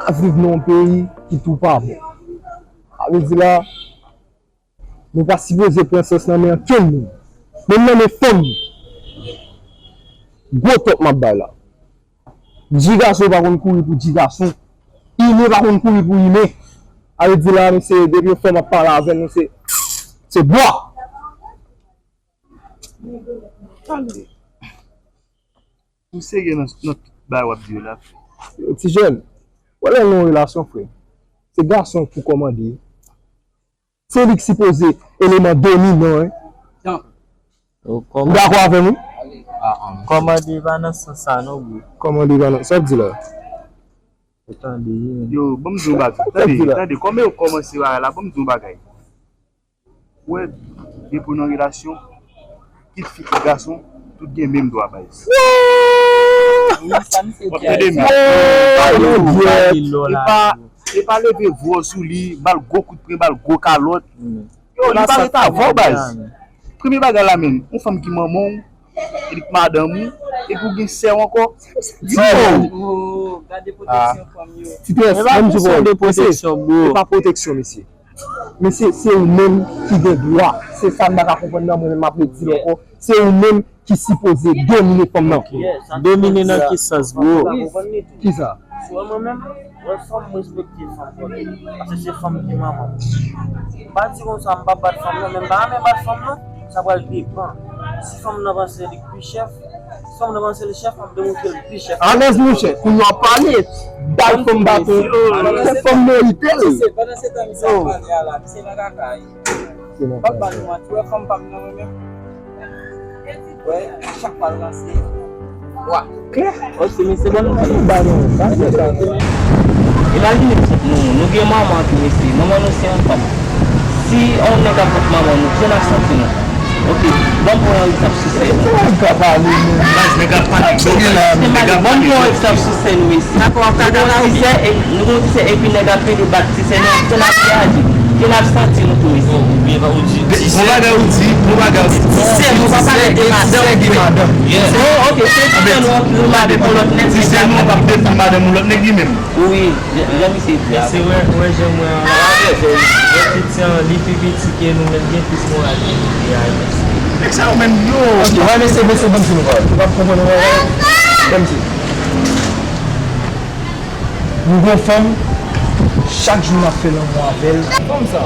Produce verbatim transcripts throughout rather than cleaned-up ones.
ap viv nan yon peyi ki tou pa bon. Sa vle di la, nou pa sipoze pran sans nan men ankenn moun. Menm nan men fanm. Gwo tòp m ap bay la. Dji gason pa konn kouri pou dji gason. Imen pa konn kouri pou imen. Sa vle di la, nou se, depi yon fanm ap pale avè nou, se, se bwa. Tande. Ou serye nan, nan tout bagay w ap di yo la? Yo, ti jèn, wè lè nan yon relasyon, frè, se gason pou kòmande. Se li ki sipoze eleman dominan, en. Ou dakò avè m, wi? Kòmande pa nan sans sa non, bro. Kòmande pa nan, sa w ap di la? Ou tande, wi. Yo, ban m di yon bagay. Tande, tande, kòman yo kòmanse bagay la, ban m di yon bagay. Ou wè, depi w nan relasyon, kit fi, kit gason, tout gen menm dwa baz. W ap tande m? E pa, e pa leve vwa w sou li, ba l gwo kout pwen, ba l gwo kalòt. Yo, li pa ret avè w baz. Premye bagay la menm, yon fanm ki manman w, e li k madanm ou, epi w gen sè w ankò. Yo! Oh, gade pwoteksyon fanm yo. Ti pès, ban m di w, mesye, e pa pwoteksyon, mesye. Men se, se ou menm ki gen dwa. Se sa m pa ka konprann nan, mwen menm m ap redi l ankò. Se ou menm ki sipoze domine fanm nan. Domine nan ki sans, bro? Kisa? Si w wè mwen menm, wè fanm, m respekte fanm twòp. Paske se fanm ki manman m. M pa di konsa m p ap bat fanm nan, men m pa renmen bat fanm nan, sa pral depann. Si fanm nan panse li k pi chèf, si fanm nan panse li chèf, m ap demontre l pi chèf. Alèz, monchè, kounye a w ap pale, bay fanm baton, fè fanm merite l. Pandan se tan misye ap pale a la, misye nan kaka. M p ap ba nou manti, wè fanm pa m nan mwen menm. Wè, chak pa l ranse. Wa. Klè. Ok, mesye, ban nou bay nou sa. Imajine nou, nou gen manman tou, mesye. Manman nou se yon fanm. Si yon nèg ap bat manman nou, kijan n ap santi nou? Ok, ban m pran yon egzanp sou sè nou. Nèg ka pale, men. Baz, nèg ap pale, nèg ap pale. Ban m pran yon egzanp sou sè nou, mesye. Dakò, w ap ka gade. Nou gon ti sè, e, nou gon ti sè, epi nèg ap pede bat ti sè nou, kijan n ap reyaji? Kijan n ap santi nou tou, mesye? Bon bagay ou di, bon bagay ou di. Ti sè nou, pa pale de madanm. Ti sè gen madanm. Oh, ok, se ti sè nou, anpil madanm yon lòt nèg. Ti sè nou, p ap defann madanm yon lòt nèg li menm. Wi, jan, jan misye di a. Mesye, wè, wè jan mwen an. Wè piti an, li pi piti ke nou, men l gen plis moral ke nou te a, mesye. Nèg sa yo menm, yo. Ok, wè, mesye, mesye, ban m di nou bagay. Ou p ap konprann, wè, wè. Ban m di. Nou gon fanm, chak jou n ap fè lanmou avè l. Fanm sa,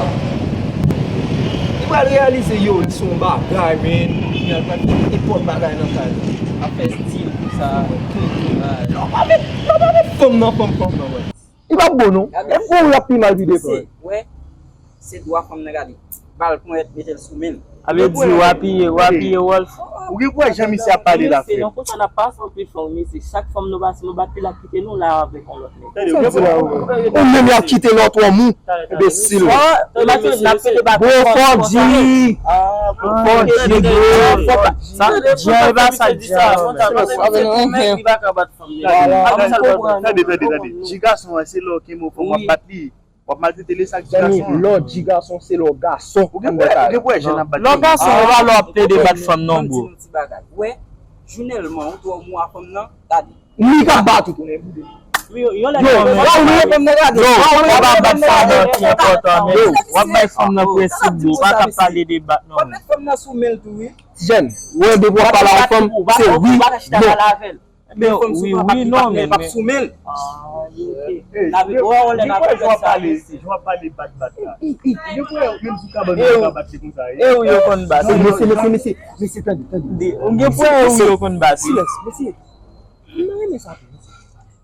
li pral reyalize, yo, li se yon bagay, men, li pral fè nenpòt bagay nan kay la. Ap fè stil, tout sa, tout bagay. Non, pa met, non, pa met fanm nan, fanm, fanm nan, wè. Li p ap bon, non. Menm kou w ap pi mal vide, frè. Wè. Se dwa fanm nan gade. Ba l ponyèt, mete l sou men l. A vle di, w apiye, w apiye wòl fanm. Ou gen pou wè jan misye ap pale la, frè. Non, konsa n ap pase anpil fanm, mesye. Chak fanm nou pase, nou bat li, l ap kite nou la avèk yon lòt nèg. Ou menm y ap kite lòt wòm ou. Enbesil. Bro, fò di. Fò di, bro. Sa, jan e pa sa, jan. Tande, tande, tande. Ti gason an, se lè w kenbe yon fanm, w ap bat li. W ap maltrete li, sa k di gason an. Lè w di gason, se lè w gason. Ou gen pou wè, ou gen pou wè jan n ap bat fanm. Lè w gason, e pa lè w ap plede bat fanm non, bro. Ban m di nou ti bagay. Wè, jounèlman, ou twò mou a fanm nan, gade. Li k ap bat ou tounen, boude. Yo, yo, lè yo, w ap bat fanm nan, gade. Yo, w ap bat fanm nan ki enpòtan, men w ap bay fanm nan prensip, bro. Pa t ap pale de bat non. W ap met fanm nan sou men l tou, wi. Jèn, wè, depi w ap pale a yon fanm, se wi, non. Men fanm sou pa, pa, pa, pa sou men l. Ah, ok. N ap wè w lè n ap fè sa, mesye. Jan w ap pale bat, bat la. Gen pou wè menm sou kabann ou ka bat li konsa, e. E ou yo konn bat. Mesye, mesye, mesye, mesye, tande, tande. Ou gen pou wè e ou yo konn bat. Silans, mesye. Fanm nan renmen sa tou, mesye.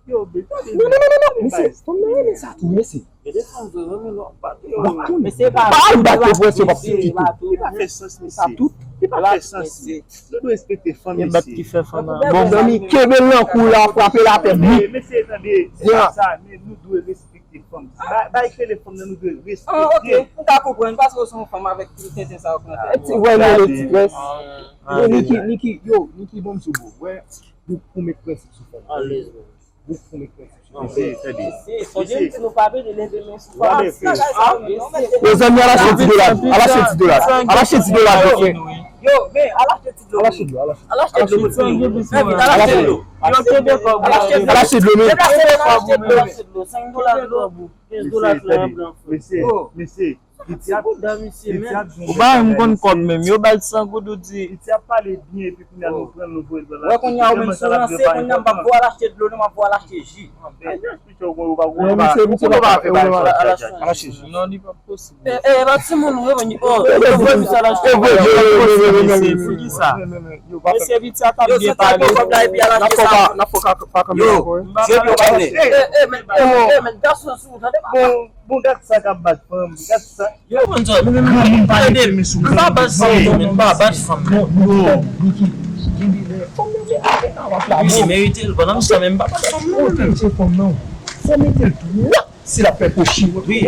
Yo, be, tande. Non, non, non, non, non, mesye. Fanm nan renmen sa tou, mesye. Gen de fanm vre renmen lè w ap bat yo. W ap konnen. Pa al bat yo, frè, se w ap fè tout. Li pa fè sans, mesye. Li pa fè sans. Nou dwe respekte fanm, mesye. Bon, zanmi, kenbe l nan kou la, frape l atè, boup. Mesye, tande, se pa sa, men nou dwe respekte fanm. Bay, bay kele fanm nan, nou dwe respekte. Ah, ok, m ka konprann, paske w se yon fanm avèk tout tenten sa yo konn fè. Ti vwèl yo, ti pès. Yo, Niki, Niki, yo, Niki, ban m di w, bro. Wè, nou pou met prensip sou fanm. Alèz, bro. Mesye, tande. Mesye, sonje m di nou pa vle leve men sou fanm. Mezanmi, al achte ti dola. Al achte ti dola. Al achte ti dola, frè. Yo, men, al achte ti dlo. Al achte dlo, al achte. Al achte dlo, al achte dlo. Al achte dlo. Yo, kenbe kòb ou. Al achte dlo, men. Kenbe kòb ou, men. Kenbe kòb ou. Kenz dola sou yon blan. Mesye, mesye, mesye, Piti ap, Piti ap di yon... Ou pa menm konn kòb menm, yo ba l san goud ou di. Piti ap pale byen epi kounye a nou pran l nou voye l nan lari. Wè kounye a ou menm sou ranse, kounye a m p ap voye al achte dlo non, m ap voye al achte ji. Mesye, misye, ou konn ou pa, ou konn ou pa fè bagay sa. Al achte ji. Non, li p ap posib. E, e, e pa timoun ou ye, men, oh, yo vre misye al achte. Mesye, Piti a t ap byen pale. Yo, sa t ap pran kòb la epi al achte sa. N ap fè w pa kanpe ankò, wi. Yo, m pa pale. E, e, men, e, men, gason sou ou, tande papa. Bon, gad sa k ap bat fanm, gad sa. Yo, bon, zò, granmoun pa mete men sou granmoun. M pa bat fanm non, men m pa bat fanm non. Yo, Niki, kenbe lè. Fanm nan te ave nan w ap la. Wi, li merite l, pandan m sa, men m pa bat fanm non. Fò mete l dwat si l ap fè kochi. Wi,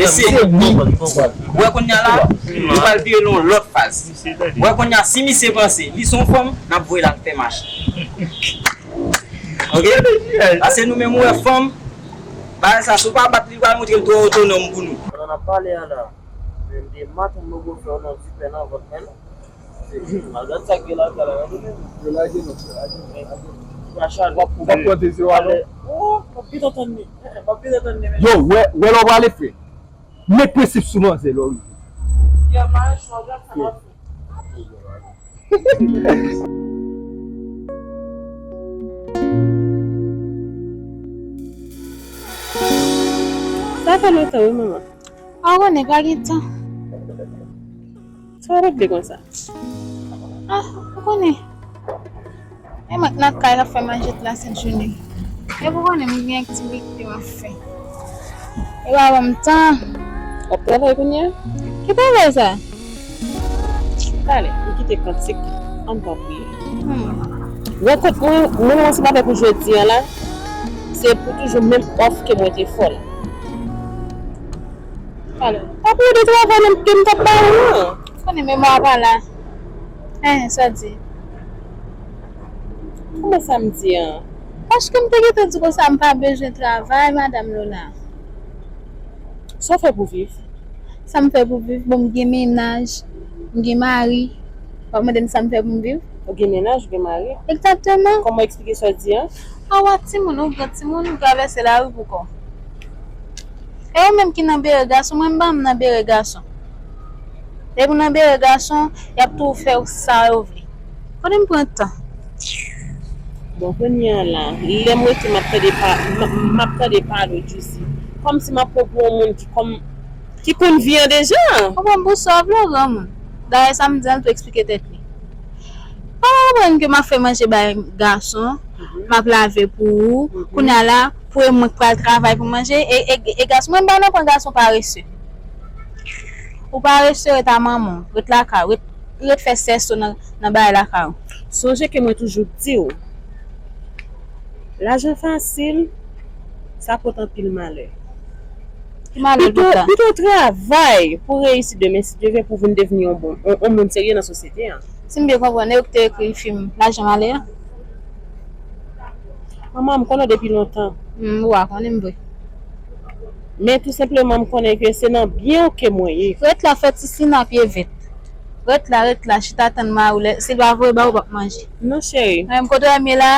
e se li. Ou wè kounye a la, nou pral vire nan yon lòt faz. Ou wè kounye a, si misye panse li se yon fanm, n ap voye l al fè mache. Ok? Paske nou menm, ou wè fanm, bagay sa, si w pa bat li, li pral montre l twò otonòm pou nou. Pandan n ap pale a la, men m te maton m poko fè w nan ti pè nan vant mwen non. Malgre sa k gen la, gade men. Yo lage nou, yo lage nou, lage nou. Ou pa chale. Ou p ap pran dezirwa non. Oh, m ap byen antann li. M ap byen antann li, men. Yo, wè, wè lè w prale fè. Met prensip sou manzè lè w rive. Yo, pa yon chwa, gad sa m ap fè. Sa fè lontan wi, manman. A, ou konnen, pa gen tan. Sa w regle konsa? A, ou konnen. E mwen k nan kay la fè manje tout la sent jounen. E ou konnen, m gen aktivite m ap fè. E pa ban m tan. W ap travay kounye a? Ki travay sa? Talè, m kite kantik, ann pa priye. Hmm. Rankont mwen, mwen ansanm avèk ou jodi a la, se pou toujou menm òf ke mwen te fè w la. Alò, pa pale de travay nan ke m t ap ba ou an. Konnen memwa pa la. Hein, sa di? Kòman sa m di an? Paske m te gentan di konsa m pa bezwen travay, Madam Lola. Sa w fè pou viv? Sa m fè pou viv? Bon, m gen mennaj, m gen mari. W ap mande m sa m fè pou m viv? Ou gen mennaj, ou gen mari? Egzakteman. Kòman w eksplike sa w di an? A, w a timoun, ou gran timoun, ou travèse lari pou kò w. E yo menm ki nan bere gason, mwen m pa nan bere gason. Depi w nan bere gason, y ap toujou fè w sa yo vle. Kote m pran tan? Bon, kounye a la, lè m rete m ap tande pa, m, m ap tande pale w, Juicy. Kòmsi m ap pran pou yon moun ki kòm, ki konn vi an deja. Ou pran m pou sa w vle, granmoun. Dayè, sa m di an, l tou eksplike tèt li. Pa konprann ke m ap fè manje bay gason, m ap lave pou ou. Kounye a la, pou e mwen k pral travay pou manje, e, e, e gason, mwen m pa nan pran gason parese. Ou parese, ret a manman w, ret lakay ou, ret, ret fè sèso nan, nan bagay lakay ou. Sonje ke mwen toujou di w, lajan fasil, sa pote anpil malè. Ki malè l pote la? Pito, pito w travay pou reyisi demen, si Dye vle, pou w vin devni yon bon, yon, yon moun serye nan sosyete an. Si m byen konprann, e ou ki te ekri fim Lajan Malè a? Manman, m konnen w depi lontan. Hmm, ou a konnen m vre. Men tou senpleman, m konnen ke se nan byen w ke mwen ye. Ret la, fè ti sina pye vèt. Ret la, ret la, chita tann mari w lè, si l pa voye ba ou, ou p ap manje. Non, cheri. Mwen menm, kote w wè m ye la,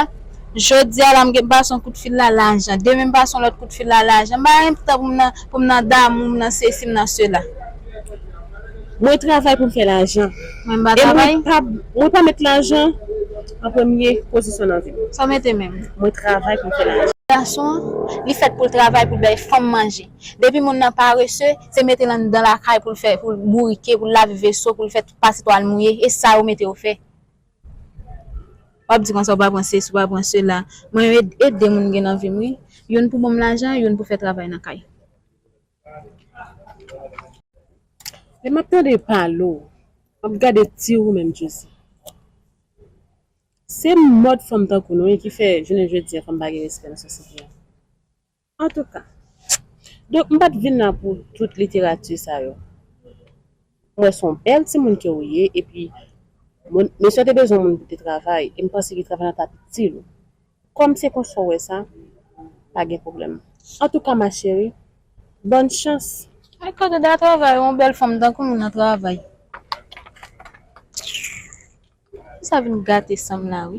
jodi a la, m gen pase yon kout fil la, lajan. Demen, m pase yon lòt kout fil la, lajan. M pa gen tan pou m nan, pou m nan damou, m nan sesi, m nan sela. Mwen travay pou m fè lajan. Mwen m pa travay. E mwen pa, mwen pa met lajan an premye pozisyon nan vi m. Sa w mete menm? Mwen travay pou m fè lajan. Gason an, li fèt pou l travay, pou l bay fanm manje. Depi moun nan parese, se mete l anndan lakay pou l fè, pou l bourike, pou l lave veso, pou l fè pase twal mouye. E sa yo mete yo fè. W ap di konsa, ou pa pran sesi, ou pa pran sela. Mwen ed-, ede moun gen nan vi m, wi. Youn pou ban m lajan, youn pou fè travay nan kay. Lè m ap tande pale w, m ap gade ti ou menm, Josie. Se mòd fanm tankou nou wi ki fè jounen jodi a fanm pa gen respè nan sosyete a. Antouka, donk m pa t vin la pou tout literati sa yo. M wè se yon bèl timoun ke ou ye, epi moun, mesye te bezwen moun pou te travay, e m panse ke travay la t ap itil ou. Kòm se konsa w wè sa, pa gen pwoblèm. Antouka, ma chérie, bòn chans. Ay, kote da travay, yon bèl fanm tankou nou nan travay. Sa vin gate san m la, wi.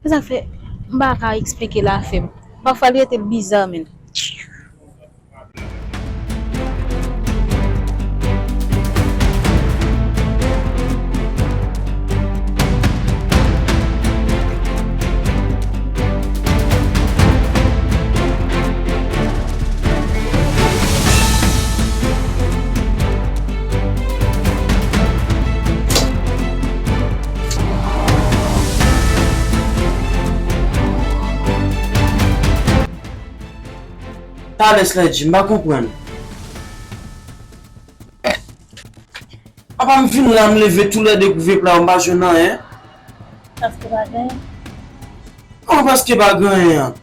Se sa k fè m pa ka eksplike lafen m. Pafwa l rete l biza, menn. Talè Sladji, m pa konprann. Apa m vin la, m leve toulède kou vye pla, m pa jwenn anyen. Paske pa gen. Kòman paske pa gen anyen an?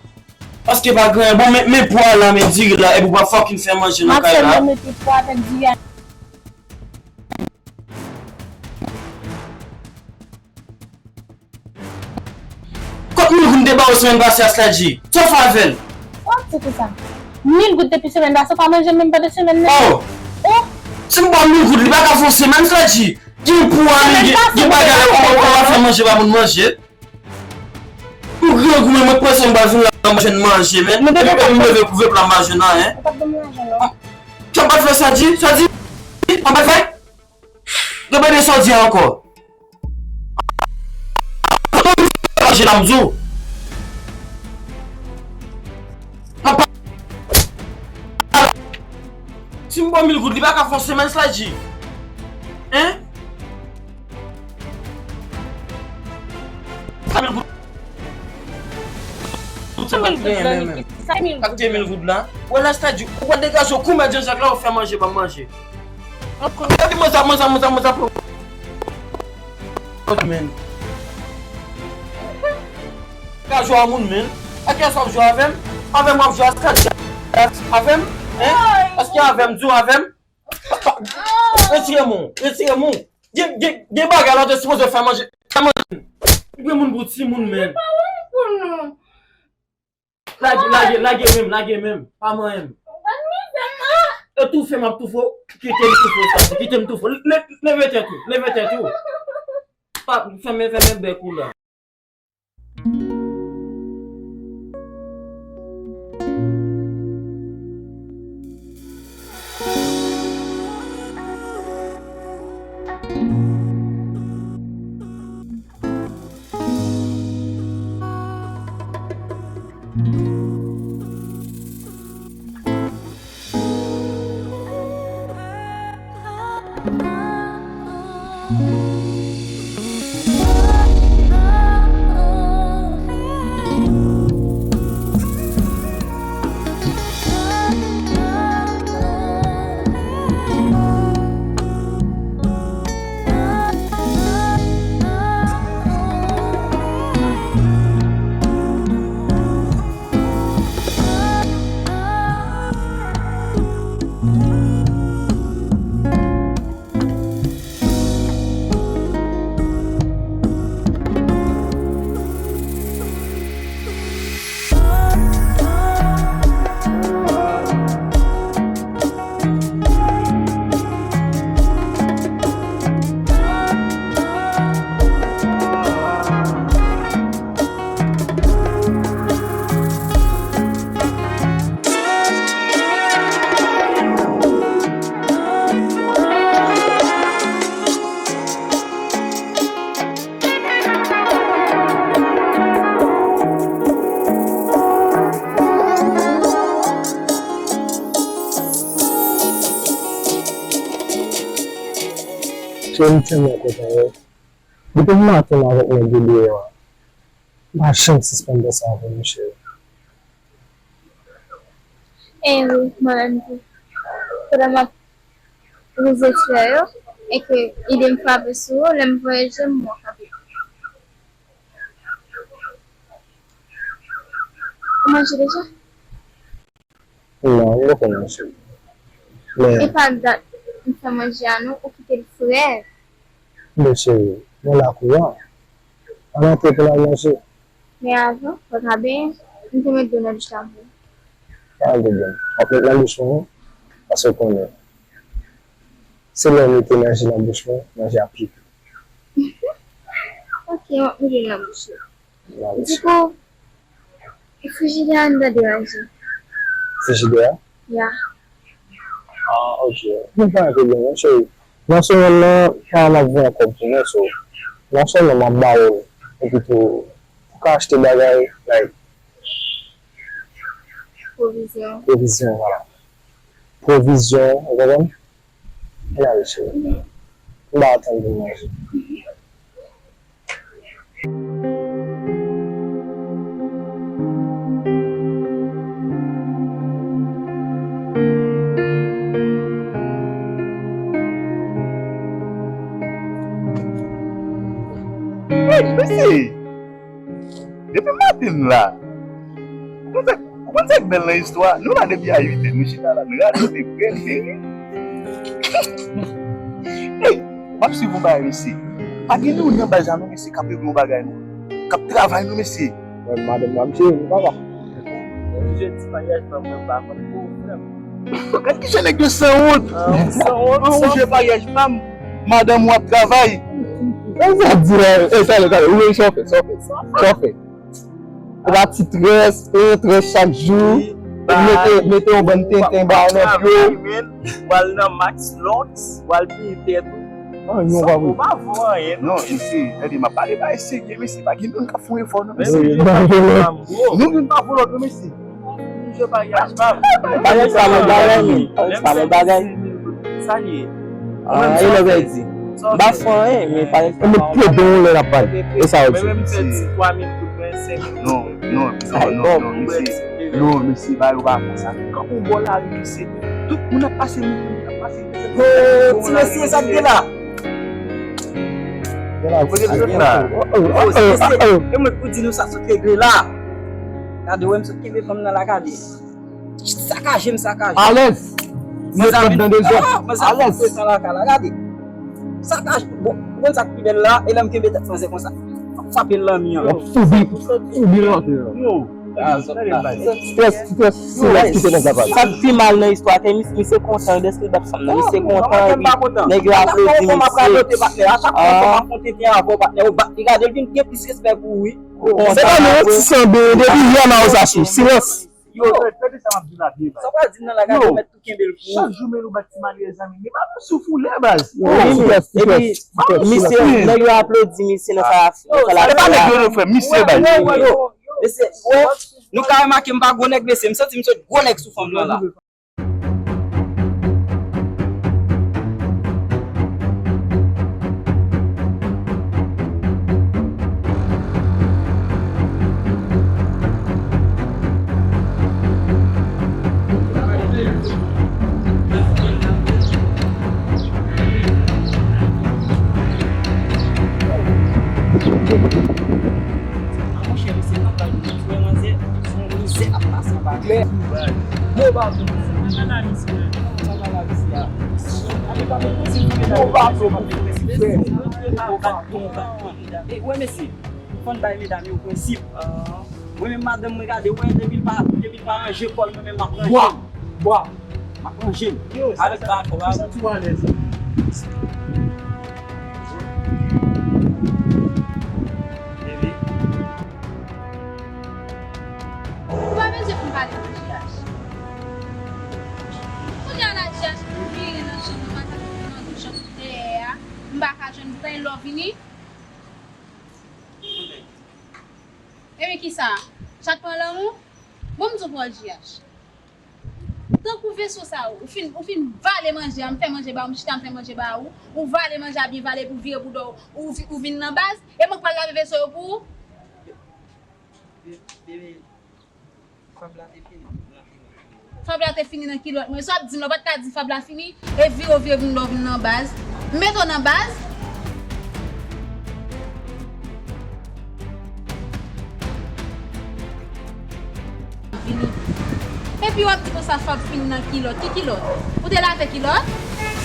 Paske pa gen anyen. Bon, men, men pwa la, men diri la, epi w pa fucking fè manje nan kay la. M ap sèlman mete pwa avèk diri a. Kot mil goud m te ba w semèn pase a, Sladji? Sa w fè avè l? Sa w ap di konsa? Mil goud depi semèn pase, w pa manje menm pandan semèn nan? Oh! Oh! Si m ba w mil goud, li pa ka fè yon semèn, Sladji. Gen pwa, men gen, gen bagay la, kòman, kòman fè manje pa moun manje? M grangou, men mwen prese, m pa vin la, m pa jwenn manje, men. Epi m leve kou vye pla, m pa jwenn anyen. Ou p ap ban m lajan, non. Sa m pa t fè, Sladji? Sladji? Sa m pa t fè? Repete sa w di a ankò. Manje la, m di w. Si m ba w mil goud, li pa ka fè yon semèn, Sladji. Hein? Sa mil goud. Sa mil goud la, Niki. Sa mil goud. Ak de mil goud la. Wè la, Sladji, ou pral degaje w kou mèt Jan Jak la, ou fè manje, ban m manje. Gade mwen sa, mwen sa, mwen sa, mwen sa. Men. Ka jwe a moun, men. A kiyès w ap jwe avè m? Avè m w ap jwe a Sladji? Avè m? Hein? Èske avè m? Di w avè m? Retire men w, retire men w. Gen, gen, gen bagay la, w te sipoze fè manje. Fè manje. Gen moun pou timoun, men. Lage, lage, lage men m, lage men m. Pa manyen m. Ou konn mizè m, non? Yo toufe m, ap toufe w. Kite m toufe w, Sladji. Kite m toufe w. Le-, leve tèt ou, leve tèt ou. Pa, fèmen, fèmen bèk ou la. Cheri, m tèlman kontan, wi. Depi maten m avèk nèg yo deyò a, m pa janm sispann panse avè w, cheri. E wi, mwen menm tou. Pandan m ap rize flè yo, e ke ide m frape sou ou, lè m vwayaje, m wè w kanpe. Ou manje deja? Non, m poko manje. Men e pa dat m fè manje a non, ou kite l fre. Men cheri, mwen lakou a. Ann antre pou n al manje. Men avan, fò w ta benyen. M te met dlo nan douch la pou ou. Pa gen pwoblèm. W ap met nan douch mwen, wi. Paske w konnen, se lè w mete manje nan bouch mwen, manje a pi gou. Ok, w ap mete l nan bouch ou. Dikou, e frijidè a anndan degaje. Frijidè a? Ya. Ah, ok. Mwen pa gen pwoblèm, non, cheri. Nan semèn nan, pa m ap voye kòb pou mwen, so, non sèlman m ap ba w, epi tou, ou ka achte bagay, like, pwovizyon. Pwovizyon, vwala. Pwovizyon, ou konprann? Ann ale, cheri. M ba w tan pou manje. Hey, mesye! Depi maten la. Ou konn sa, ou konn sa k bèl nan istwa? Nou la depi a uit è, nou chita la, nou radote, prèske ri. Hey, m ap swiv yon bagay, mesye. Pa gen youn nan baz la, non, mesye, k ap regle yon bagay, non. K ap travay, non, mesye. Mwen, madanm mwen, m cheri, nou papa. Mwen toujou di maryaj pa mwen, m pa konn pou ou, frè m. Gad ki jan nèg yo sanwont. Ah, ou sanwont, ou sanwont. Mwen, ou jwe maryaj pa m, madanm ou ap travay. Sa w di la? E, talè, talè, ou menm sa w fè, sa w fè, sa w fè. Ou pa ti très, plen très chak jou. Mete, mete yon bann tenten ba nan pye w. W al nan Max Lux, w al peye tèt ou. Anyen w pa vle. Ou pa vle anyen, non. Non, mesye, tande, m ap pale bagay serye, mesye, pa gen moun k ap fè yon efò, non, mesye. Wi, wi. Nou menm pa vle lòt, non, mesye. Maryaj pa mwen bagay, men. Maryaj pa mwen bagay. Sa l ye? Ah, e lè w di. M pa fè anyen, men pa gen. Mwen met pye dan w lè n ap pale. E sa w di? Mwen menm fè di twa mil goud mwen, senk mil goud mwen. Non, non, non, non, non, mesye. Non, mesye, bagay yo pa konsa. Kanpe yon bò lari, mesye. Tout moun ap pase, moun ap pase. Oh, ti mesye, sa k gen la? Kote m sot la? Oh, ti mesye, e mwen k pou di nou sa sot regle la. Gade, wè m sot kenbe fanm nan la, gade. Sakaje m sakaje. Alèz. Mezanmi, mezanmi, alèz. Pretan lakay la, gade. Sakaje, bon, ou konn sa k pi bèl la, e lè m kenbe tèt manzè konsa. Frape l nan mi an. W ap foubi, foubi l antre la. Yo. Strès, strès, strès kite nèg la pale. Sa k pi mal nan istwa, ke mis-, misye kontan, dèske l bat fanm nan. Misye kontan, epi nèg yo aplodi misye. A chak fwa m ap konte avè w, patnè, ou bat li, gade, l vin gen plis respè pou ou, wi. Se pa nou, ti sanble, depi yè m a w sa sou silans. Yo, tande sa m ap di la byen, baz. Sa w pral di m nan la, gade, ou mèt tou kenbe l pou ou. Chak jou men nou bat ti malere zanmi. Men pa nou soufle, baz. Yo, epi, misye, nèg yo aplodi misye nan sa, nan sa l ap fè la. Se pa nèg yo, non, frè, misye, baz. Yo, mesye, wè, nou ka remake m pa gwo nèg, mesye, m santi m sot gwo nèg sou fanm nan la. A monchè, mesye, nan bal, ou wè manzè, se yon mizè ap pase anba. Klè. Gwo baton. Gwo baton. E, wè, mesye, fò n bay medam yo prensip. Mwen menm madanm mwen gade, wè, depi l pa, depi l pa ranje kò l, mwen menm m ap ranje l. Bwa! Bwa! M ap ranje l. Yo, avèk sa, bwa, sa tou alèz. Bebe. Ou pa bezwen pou m pale de J H. Kounye a la J H pou vire nan chanm nan, m pa ka vin nan gouch an sou dèyè a. M pa ka jwenn tan lè w vini. Ebyen kisa? Chat pran lanmou? Bon, m di w pou J H. Tankou veso sa, ou fin, ou fin vale manje a, m fè manje ba ou, m chita m fè manje ba ou, ou vale manje a byen vale pou vire pou do, ou, vi- ou vin nan baz, e mwen k pral lave veso yo pou ou? Bebe, fab la te fini. Fab la te fini nan kilòt mwen. Sa w ap di m la, w pa t ka di fab la fini? E vire w vire vin lè w vin nan baz. M mete w nan baz. Vini. Epi w ap di konsa fab fini nan kilòt. Ki kilòt? Ou te lave kilòt?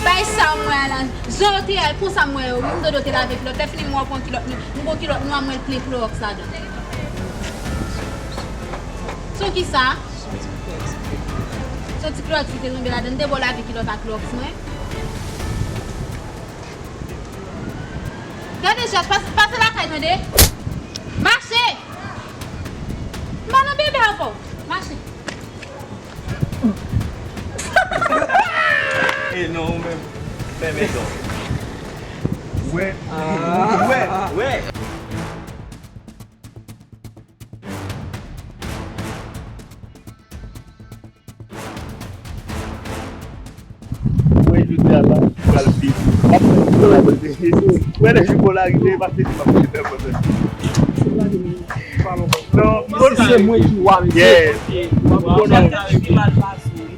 Bay sa w mwen a la. Jan yo te a, konsa m wè yo, wi. M tande w te lave kilòt. Lè fini m wè w pran kilòt, m gon kilòt nwa mwen plen klowòks ladan. Sou kisa? Sou ti klowòks ki te tonbe ladan. M te ba w lave kilòt ak klowòks mwen. Gade J H, pas- pase lakay tande. Mache! M pa nan bebe avè w. Mache. E non, ou menm. Fèmen don. Wè. Wè. Wè. Mwen jodi a la, m pral viv. M ap fè yon pwogram de jezi. Wè lè jou pou la rive, m ap fè, m ap fè pwogram. Non, m konnen se mwen ki wa, mesye. Yeah. M konnen, m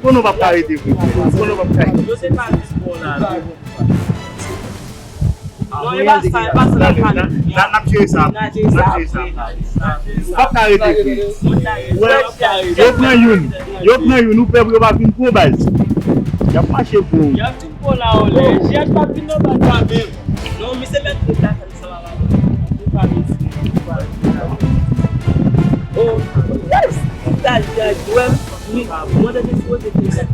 konnen w p ap ka rete vre. M konnen w p ap ka rete. Yo se pa jis bon la. Non, e pa sa, e pa sa n ap pale. N ap jere sa apre. N ap jere sa apre. Ou p ap ka rete vre. Ou wè, yo pran youn. Yo pran youn, ou pè pou yo pa vin pran w baz. Y ap mache pou ou. Y ap vin pran w la, olè. Jiyad p ap vin nan baz la menm. Non, misye mèt ret la, sa va, va. Ou pa vin. Oh, yes! Dal, dal, wè, mi, mwen te sipoze te fè sa.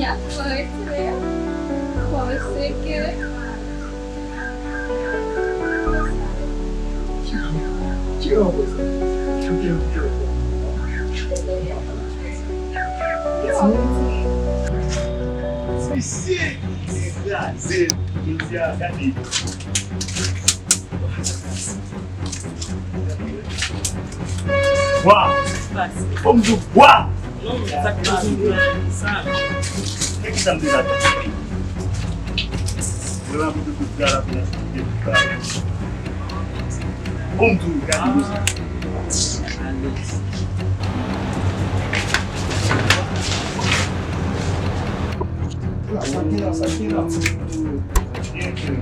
Ya, pran retire. Pran seke. Misye, misye kraze, misye a gade. Bwa! Fò m di w bwa! E ki sa m te la di? Mwen la mwen te tout gala pou la sante tout gala. Fò m di w gade konsa. Sa ki la, sa ki la. Byen, byen.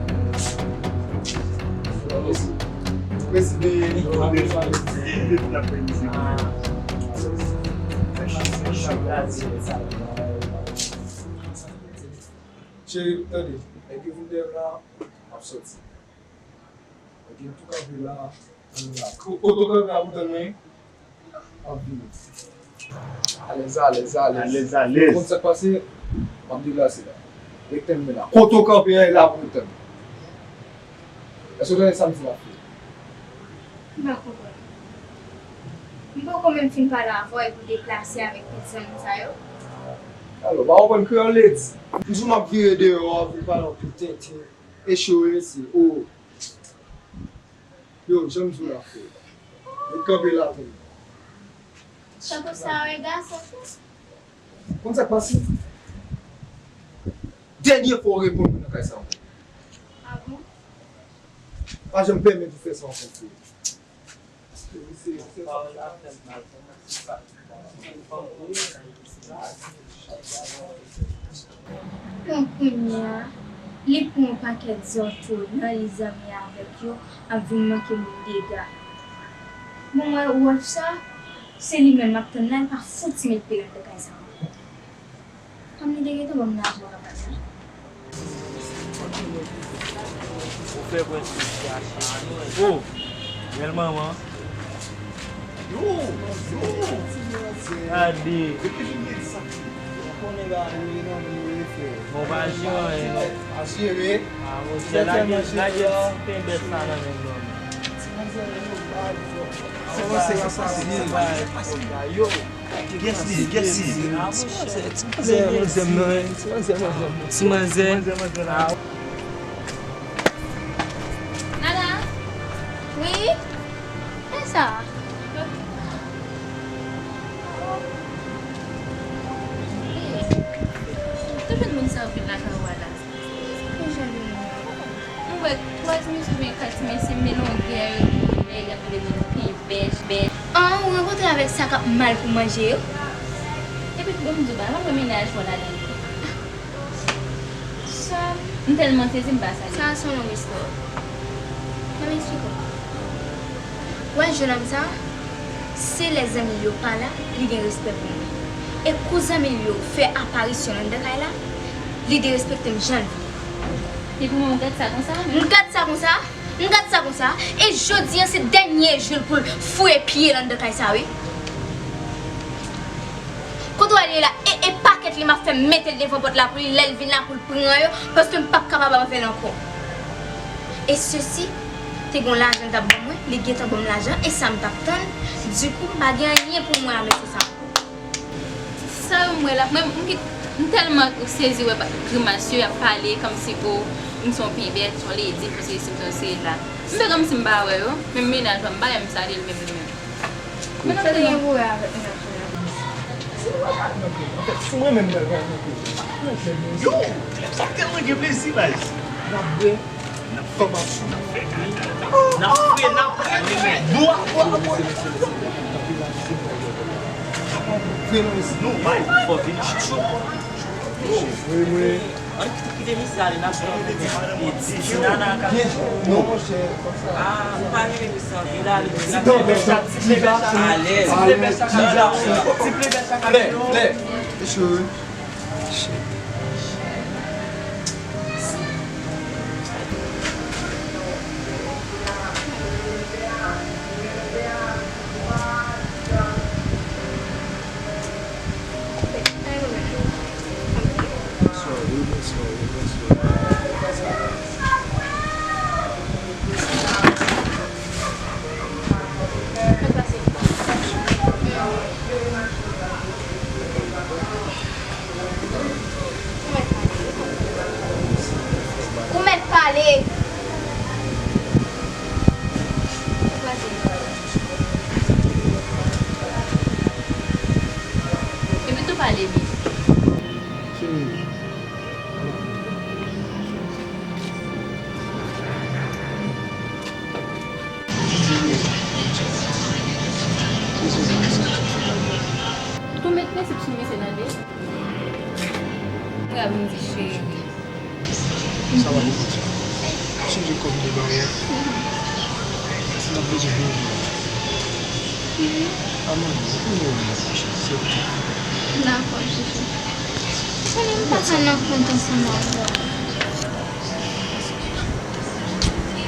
Presidan. Cheri, tande, nèg yo vin dèyè m la, m ap soti. Nèg yo tou kanpe la, m la. Ko-, kote w kanpe a pou tann mwen, m ap vini. Alèz, alèz, alèz. Alèz, alèz. Ou konn sa k pase? M ap deplase la. Ret tann mwen la. Kote w kanpe a, e la pou w ret tann mwen. Èske w tande sa m di w ap fè? M pa konprann. M poko menm fin pale avè w epi w deplase avèk pitit zanmi sa yo? Alò, w pa konprann kreyòl lè di. M di w m ap vire deyò a pou pale anpil tenten. Eche w resi. O. Yo, jan m di w la frè. Ret kanpe la pou mwen. Tankou sa w wè gason fè. Konn sa k pase? Dènye fwa w reponn mwen nan kay sa ankò. A bon? Pa janm pèmèt ou fè sa ankò, frè. Paske misye, misye sa. Bon, kounye a, li pran yon pakèt zòtolan, li zanmi avèk yo, ap vin manke moun dega. Bon, mwen, wòch sa, se li menm m ap tann la, li pa fouti met pye l anndan kay sa ankò. Kòm li te gentan ban m lajan w kapab la. Ou fè prèske chache. Oh! Bèl manman. Yo! Yo! Gade. Depi vin gen sa. Ou konnen gade, wi, non, wi, wi, frè. Bon, pa jere anyen, non. Pa jere. Ah, monchè, lage, lage ti pen bèt sa nan men m, non. Ti manzè, yo, pa di. Yo! Kiyès li ye? Kiyès li ye? Ti manzè, ti manzè, manzè m nan, ti manzè, manzè m. Nana? Wi? Kiyès sa? Ou jwenn moun sa yo vin lakay ou a la? Mwen wè twa ti mesye oubyen kat ti mesye, men longè yo, lè y ap leve yo pi bèch, bèch. An, ou rankontre avèk sa k ap mal pou manje yo? Epi, bon, m di w bagay, m ap wè mennaj mwen ladan l. M tèlman sezi, m pa sa. Sa a se yon long istwa. Ban m eksplike w. Wè, jennonm sa, se lè zanmi l yo pa la, li gen respè pou mwen. E kou zanmi l yo fè aparisyon anndan kay la, li derespekte m jan l vle. Epi mwen, ou gad sa konsa menm? M gad sa konsa, m gad sa konsa, e jodi a se dènye jou l pou l foure pye l anndan kay sa, wi. Kote w al ye la? E, e pakèt li m ap fè mete l devan pòt la pou li, lè l vin la pou l pran yo, paske m p ap kapab avè l ankò. E sesi, te gon lajan l t ap ban mwen, li gentan ban m lajan, e sa m t ap tann, dikou m pa gen anyen pou mwen a mesye sa. Sa yo m wè la, mwen, m, m tèlman sezi wè pa- grimas yo, y ap pale kòmsi o, m se yon pibèt, yon ledi, m se sesi, m se sela. M fè kòmsi m pa wè yo, menm mennaj mwen, m pa menm salye l menm li menm. Men sa te gen pou wè avèk mennaj mwen an. Si nou pa pral nan kay, anfèt, si mwen menm mwen pral nan kay, yo, lè sa tèlman gen plezi, baz. N ap bwè, n ap fè, n ap fè, n ap fè, n ap fè. Bwa, bwa, bwa. Nou bay fò vin chouchou. Wi, wi. Ann kite misye ale, n ap pran ti nana ka. Non, monchè, kòmsa. Ah, m pa renmen misye anpil, ale. Ti plebè chak, ti plebè chak. Alèz. Ti plebè chak, ti plebè chak. Lè, lè. E cho, wi. Shit. Bonswa, wi, bonswa, wi, bonswa. Ou mèt pale. Epi tou pale byen. Cheri. Tou met prensip sou misye tande. Mwen ap vin di cheri. Sa va pou kont sa. Chanje kòb de bagay. N ap bezwen bebe. Aman, ou konnen w la, se ou ki. Dakò, chouchou. Konnen m pa ka nan kont ansanm avè w.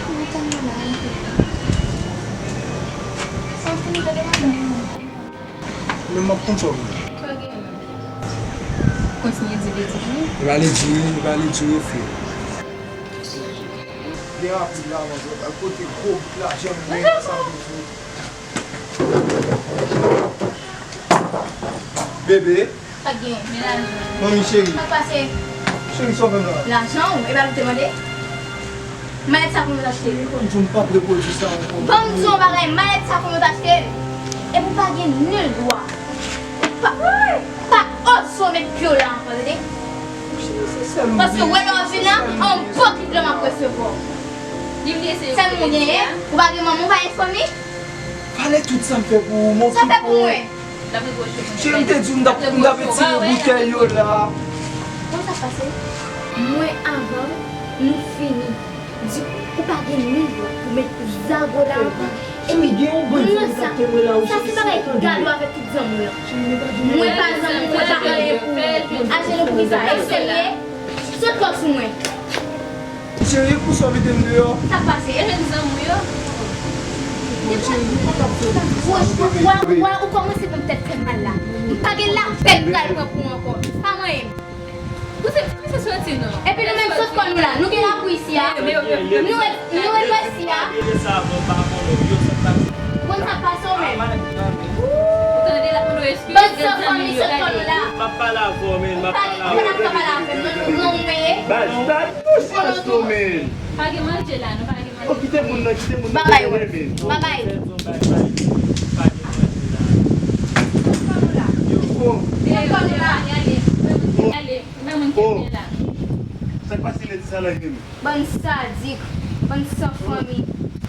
Ou konn mwen la, wi. Sa w fini tande madanm mwen. Men m ap konn sa w vle. Kontinye di betiz wi. Li pa vle di, li pa vle di refre. Byen rapid la, manzè pral pote gwo bout lajan mwen sa vle di. Bebe. Pa t gen, men lajan. Manmi cheri. Sa k pase? Cheri, sa w fè m la? Lajan w, e pa nou te mande? Malèt sa konbyen w t achte? Cheri, ou konn di w m p ap repwodui sa ankò. Ban m di w yon bagay, malèt sa konbyen w t achte l? Epi w pa gen nil dwa. Ou pa, pa oze w met pye w la ankò, tande? Cheri, se sèl ou m genyen. Paske wè lè w vin la, an bon kit dlo m ap resevwa w. Sèl ou m genyen, ou pa gen manman, ou pa gen fanmi? Pale tout sa m fè pou ou, m okipe w. Sa fè pou mwen? Cheri, m te di w m t ap, m t ap retire boutèy yo la. Konn sa k pase? Mwen, avan nou fini, di ou pa gen nil dwa pou met zago la ankò. Epi, gen yon bandi ki t ap temwen la, wi, cheri, si w tande. Sa se bagay gado avèk tout zanmi w lan. Mwen pa zanmi w, mwen pa anyen pou ou. Ajenou pou kisa? Èske w serye? Sot kò sou mwen. Cheri, pou sa w mete m deyò? Sa k pase? E jèn zanmi w yo? Bon, cheri, nou pa t ap fè w sa, bebe. Wè, wè, ou kòmanse fè m tèt fè m mal la. M pa gen lapèn m pral pran pou ou ankò. Pa manyen m. Ou se ti mesye soti non. Epi nou menm sot kò nou la. Nou gen lakou isi a. Nou ret, nou ret bò isi a. Ou konn sa k pase w menm? Ou tande l ap mande w eskiz, bann san fanmi sot kò nou la. M ap pale avè w, men m ap pale avè w. Ou pa gen dwa pale avè m non, nou gran ou mwen ye. Baz, pa gen manje la, nou pa gen manje. Oh, kite moun nan, kite moun nan. Babay, wè. Babay. Oh. Sa k pase lè di sa la menm? Bann sadik, bann san fanmi.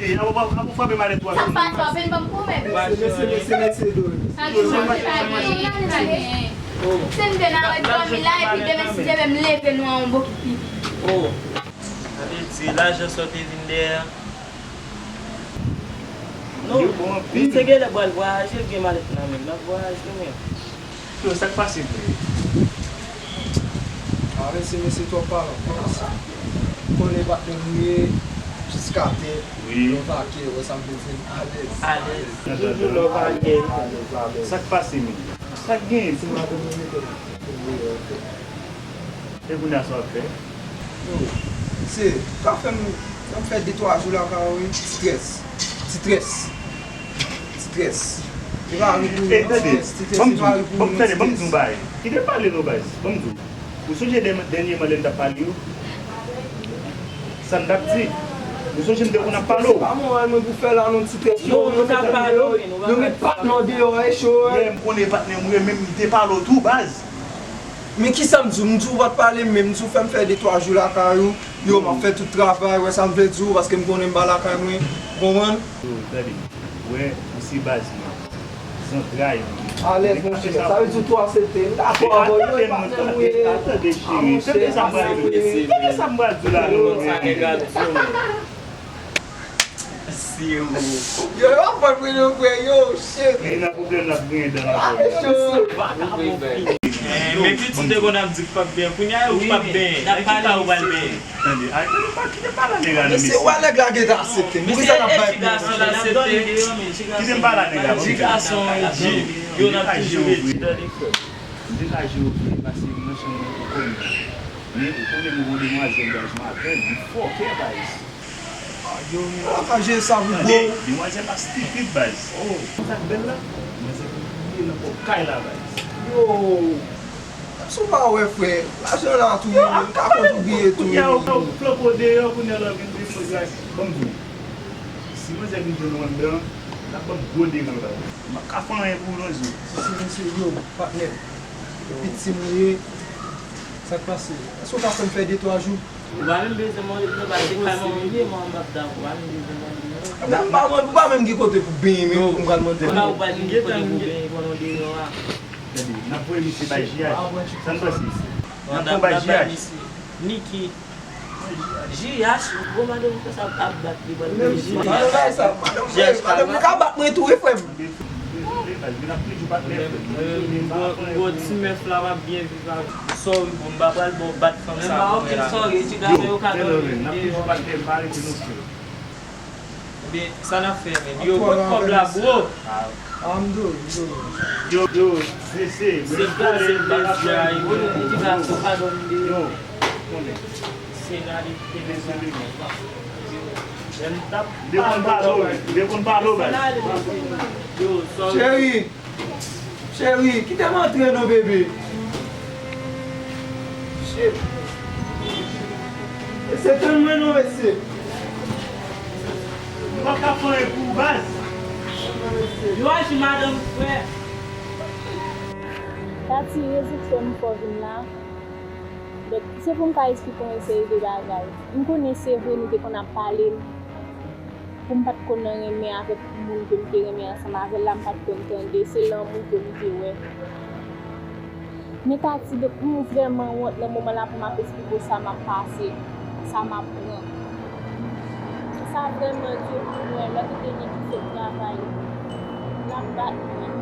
Ey, a ou pa, a ou frape malèt ou a. Sa k pase, w ap vin ban m kou menm? Mesye, mesye, mesye, mesye, dwe. Sa k pase, pa gen, pa gen. Se n vle n al dòmi la, epi demen si Dye vle m leve nou a yon bokit pipi. Oh, sa vle di lajan sa w te vin dèyè a? Non, misye genlè pral vwayaje, l gen malèt nan men l, l ap vwayaje menm. Yo, sa k pase vre? Ah, mesye, mesye twòp palan, twòp mesye. Konnen patnè m ye, jiska tè, wi, lè w pake, wè sa m vle di, alèz. Alèz. Toujou lè w pake. Sa k pase menm? Sa k genyen? Se madanm mwen mete m pou m rele, ok. E kounye a sa w ap fè? Yo, se, sa fè m, sa m fè de twa jou lakay ou wi. Ti strès. Ti strès. Ti strès. E pa ri pou ou non, ti strès, ti strès, e pa ri pou ou non, ti strès. Tande, ban m di w bagay. Kite pale non, baz. Ban m di w. Ou sonje dè-, dènyèman lè n t ap pale yo? Sa n t ap di? Ou sonje m te konn ap pale w? Se pa moral mwen pou fè la non, ti strès. Non, nou t ap pale w wi, nou pa ka di sa. Yo met patnè w deyò, e cho, wi. Yè, m konnen patnè m ou ye, men m te pale w tou, baz. Men kisa m di w? M di w pa t pale m, men m di w fè m fè de twa jou lakay ou. Yo, m ap fè tout travay, wè sa m vle di w, paske m konnen m pa lakay mwen. Ou konprann? Yo, tande. Wè, ou se baz mwen. Zantray mwen. Alèz, monchè. Sa vle di w tou aksepte. M dakò avè w. Yo, e patnè m ou ye. Tande, cheri. Tande sa m pral di w. Tande sa m pral di w la, non, men. Yo, yo ap pran prezo frè yo, shit. Li nan pwoblèm l ap genyen dan la. Yo, men pitit te konn ap di k p ap benyen. Kounye a yo k p ap benyen. Nan ki ka ou pral benyen? Tande, ay, tande, pa kite pale nèg la non, mesye. Mesye, wè nèg la gentan aksepte. Poukisa n ap bay pou mesye? Kite m pale nèg la, ban m di. Ti gason, yo n ap toujou ret. M te ka jere w vre, paske nan chanm mwen ou konnen. Men ou konnen m gon demwazèl, baz, m avè l, li fòkè, baz. Ah, yo, men w pa ka jere sa pou bro. Tande, demwazèl la stipid, baz. Oh, konn sa k bèl la? Demwazèl ki priye nan pòt kay la, baz. Yo, menm si w pa wè, frè, lajan la tou, yo, m ka kontribiye tou. Kounye a, ou flanke w deyò, kounye a, lè w vin vin, ban m di w. Si manzè vin jwenn ou anndan, l ap ban m gwo deran, baz. M p ap ka fè anyen pou ou non, zo. Si se mesye, yo, patnè. Pitit mwen ye. Sa k pase? Èske w ka fè m fè de twa jou? Ou pa menm bezwen mande m non, baz, se kay mwen m ye, mwen m p ap dakò, ou pa menm bezwen mande m non. Menm m pa mande, ou pa menm gen kote pou benyen, men ou pral mande m. Ou pa, ou pa gen kote pou benyen pandan w deyò a. Tande, n ap voye misye bay J H. Sa n panse? N ap pran bay J H. Niki. J H, gwo madanm sa ap bat li, pral voye J H. Madanm bay sa, madanm, madanm li ka bat mwen tou, wi, frè m. Dezole, baz, vin ap toujou bat nèg. Gwo ti mèf la, m ap byen viv avè l. Sorry, bro, m pa pral ba w bat fanm sa pou wè la. Sorry, ti gason yo ka dòmi deyò. N ap toujou bat nèg, pa rete non, frè. Ebyen, sa n ap fè menm? Yo, kot kòb la, bro? Ah, m dou, m dou. Yo, yo, se, se, se kraze plezi a, yo, ti gason pa dòmi deyò. Yo, konnen. Se la li te dezole, men. Lè m t ap dekonn pale w, dekonn pale w, baz. Yo, sorry. Cheri, cheri, kite m antre non, bebe. Shit. Mesye, tann mwen non, mesye. M p ap ka fè anyen pou ou, baz. Yo aji madanm frè. Tati, rezon k fè m fè w vin la. Donk, se pou m ka eksplike w yon seri de bagay. M konnen se vre nou te konn ap pale. Pou m pa t konn renmen avèk moun ke m te renmen ansanm avè l la, m pa t konn tande, se lanmou ke m te wè. Men Tati, donk, m vrèman wont nan moman la pou m ap eksplike w sa m ap pase, sa m ap pran. Sa vrèman di pou mwen, lòt ou te gen ki sot travay, l ap bat mwen.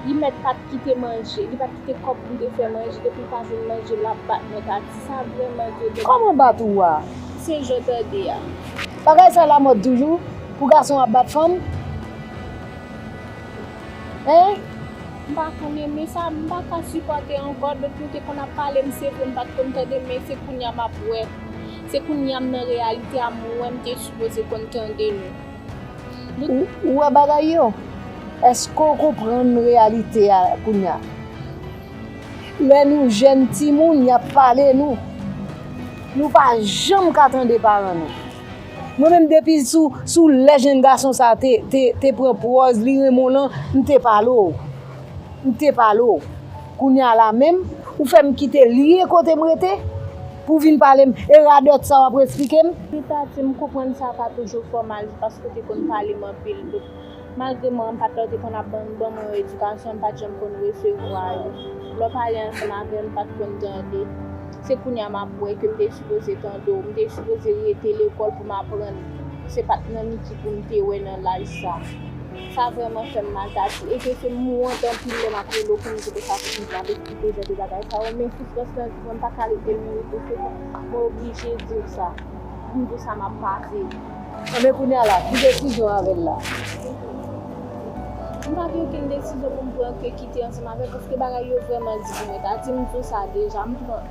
Li mèt pa t kite manje, li pa t kite kòb pou l te fè manje, depi l pa jwenn manje, l ap bat mwen, Tati. Sa vrèman di. Kòman bat ou a? Se jan w tande a. Bagay sa lamòd toujou, pou gason ap bat fanm? Hein? M pa konnen, men sa, m pa ka sipòte ankò. Donk, nou te konn ap pale, m se vre, m pa t konn tande, men se kounye a m ap wè. Se kounye a m nan reyalite a, m wè m te sipoze konn tande nou. Ou, ou wè bagay yo? Èske w konprann reyalite a kounye a? Lè nou jèn timoun, y ap pale nou. Nou pa janm ka tande paran nou. Mwen menm, depi sou, sou lè jenn gason sa te, te, te pran pòz li renmen w lan, m te pale w. M te pale w. Kounye a la menm, ou fè m kite lye kote m rete pou w vin pale m. E radòt sa w ap eksplike m? Wi, Tati, m konprann sa pa toujou fè w mal paske w te konn pale m anpil. Donk, Malgre mwen, m pa t lè w te konn ap ban, ban mwen yon edikasyon, m pa t janm konn resevwa yo. Lè w pale ansanm avè m, m pa t konn tande. Se kounye a m ap wè ke m te sipoze tande w, m te sipoze rete lekòl pou m aprann. Se pa t nan Niki pou m te wè nan laj sa. Sa vrèman fè m mal, Tati. E ke se m wont anpil lè m ap rele w pou m di w sa, pou m di w ap eksplike jan de bagay sa yo, men soufrans lan, mwen m pa ka rete lwen resevwa. Mwen oblije di w sa. M di w sa m ap pase. Enben, kounye a la, ki desizyon w avè l la? M pa gen okenn desizyon pou m pran ke kite ansanm avè l, paske bagay yo vrèman di pou mwen. Tati, m di w sa deja, m pran,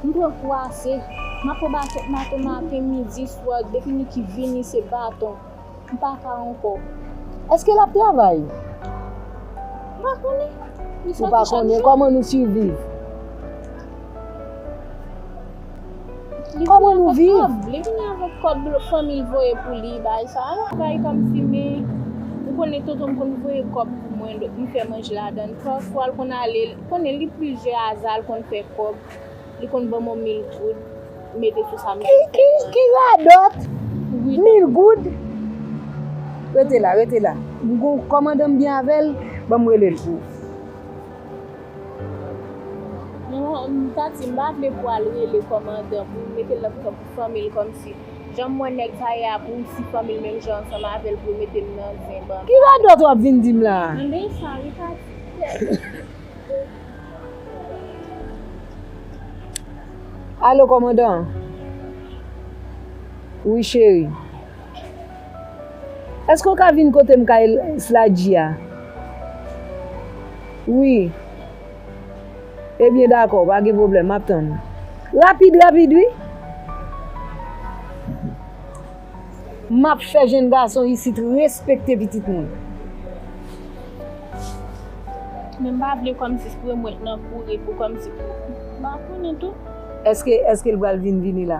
m pran kou ase. M ap pran baton, baton maten, midi, swa, depi Niki vini, se baton. M pa ka ankò. Èske l ap travay? M pa konnen. Li soti chak jou. Ou pa konnen kòman nou siviv? Kòman nou viv? Li vini avèk kòb, fanmi l voye pou li, bay sa. Travay kòmsi, men ou konnen tonton m konn voye kòb pou mwen, donk m fè manje ladan l. Pafwa l konn ale, ou konnen li plizyè aza, l konn fè kòb. Li konn ban mwen mil goud, mete sou sa m te fè. Ki, ki, ki radòt? Wi. Mil goud? Rete la, rete la. M gon kòmandan m byen avè l, ban m rele l pou ou. Non, m, Tati, m pa vle pou al rele kòmandan, pou mete l nan prizon, pou fanmi l kòmsi. Jan m wè nèg sa ye a, pou si fanmi l menm jan ansanm avè l, pou mete m nan zen banda. Ki radòt w ap vin di m la a? Tande sa, wi, Tati. Alo, kòmandan. Wi, cheri. Èske w ka vin kote m kay Sladji a? Wi. Ebyen, dakò, pa gen pwoblèm, m ap tann ou. Rapid, rapid, wi. M ap fè jenn gason isit respekte pitit mwen. Men m pa vle kòmsi se pou mwen nan kouri pou kòmsi pou. M pa konnen tou. Èske, èske l pral vin vini la?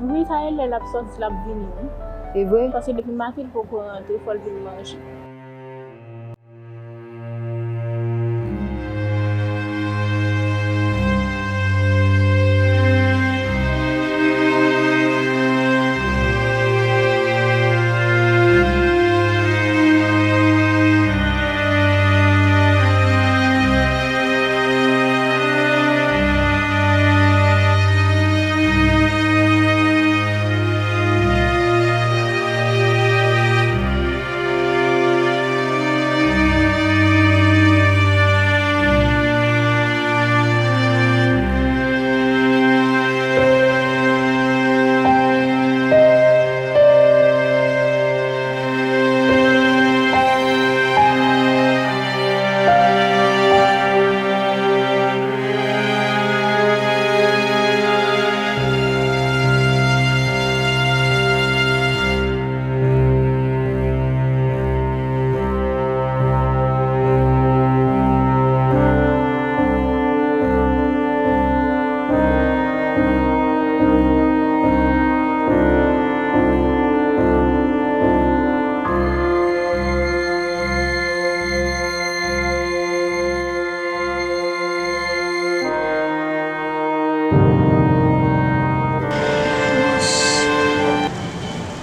Wi, sa e lè l ap sòti, l ap vini, wi. E vre? Paske depi maten l poko rantre, fò l vin manje.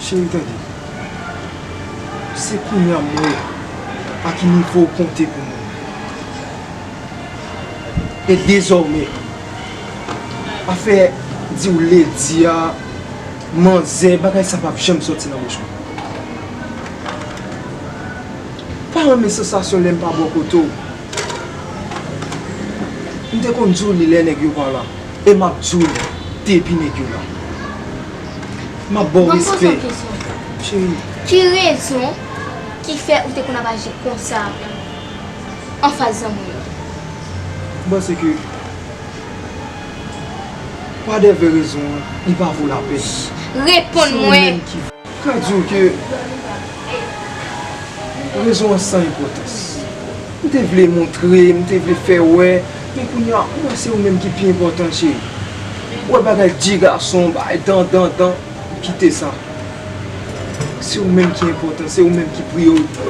Cheri, tande. Se kounye a m wè a ki nivo w konte pou mwen. E dezòmè, afè di w ledi a, manzè, bagay sa p ap janm sòti nan bouch mwen. Pa renmen sansasyon lè m pa bò kote w. M te konn di w li lè nèg yo pa la. E m ap di w li depi nèg yo la. M ap ba w respè. Ban m poze w kesyon. Cheri. Ki rezon ki fè ou te konn ap aji konsa anfas zanmi w yo? M panse ke pa de vrè rezon an, li pa vo lapèn. Reponn mwen. Se ou menm ki Ka di w ke rezon an san enpòtans. M te vle montre, m te vle fè wè, men kounye a, m wè se ou menm ki pi enpòtan, cheri. Ou wè bagay di gason, bagay dan, dan, dan, kite sa. Se ou menm ki enpòtan, se ou menm ki priyorite.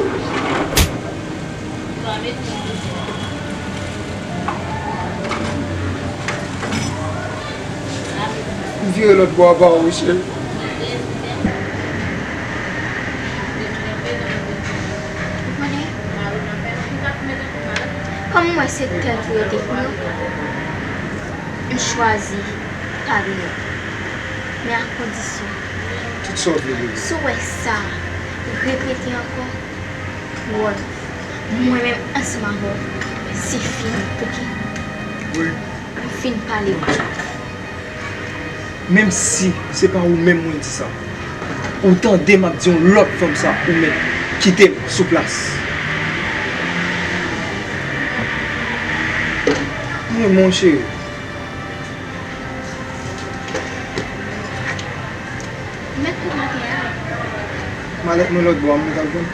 M vire lòt bò a ba w, wi, cheri. Wè se tèt ou yo te pran, m chwazi pa gen lòt. Men a kondisyon. Tout sa w vle, bebe. Si w wè sa repete ankò, Wòl, mwen menm ansanm avè w, se fini, oke? Wi. M fin pale w. Menm si se pa ou menm mwen di sa, ou tande m ap di yon lòt fanm sa, ou mèt kite m sou plas. Mwen, monchè. Mèt pou maten an. Malèt mwen lòt bò a, m mèt al pran.